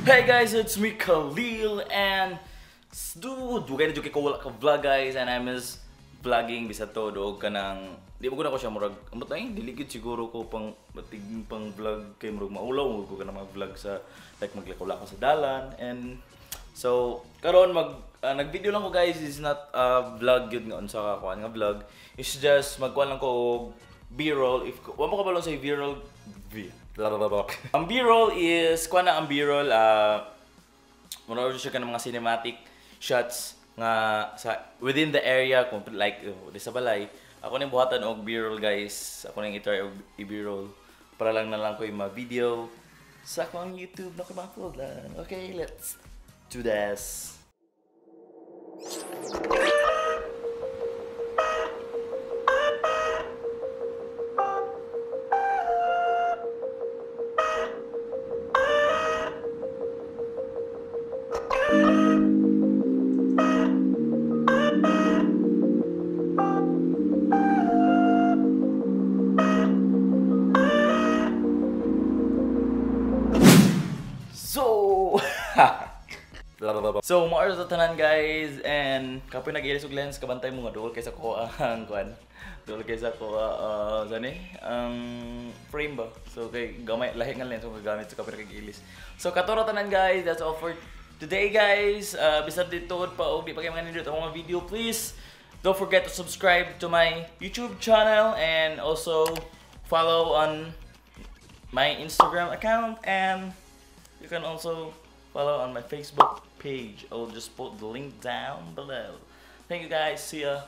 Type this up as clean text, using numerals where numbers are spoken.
Hey guys, it's me, Khalil, and dude, dugay na jud kay ko wala ka vlog, guys, and I miss vlogging bisag to og kanang di mo ko siya murag ambot ay dili gid siguro ko pang batig pang vlog kay murag maulaw ko kanang mag-vlog sa like maglakaw-lakaw sa dalan. And so karon mag nag-video lang ko, guys, is not a vlog gyud nga unsa ka kuan nga vlog. It's just magkuan lang ko og B-roll. If wa mo kabalo sa B-roll, V blah, blah, blah, blah. Ang B-roll is kuan na ang B-roll, mura siya kanang mga cinematic shots nga sa within the area kung like di sa balay. Ako ning buhatan og B-roll, guys. Ako ning i-try og i-B-roll para lang na lang ko yung ma-video sa akong YouTube na ko ma-upload lang. Okay, let's do this. So, so maor sa tanan, guys, and kapoy nag-ilis og lens, kabantay mo nga duol kay sa ko ang kuan. Duol kay sa ko sani ang frame ba. So kay gamay lahi nga lens kung gagamit sa kapoy nag-ilis. So kato ra tanan, guys, that's all for today, guys. Bisan dito pa og di pa kay mga nindot ang mga video, please don't forget to subscribe to my YouTube channel and also follow on my Instagram account, and you can also follow on my Facebook page. I will just put the link down below. Thank you, guys. See ya.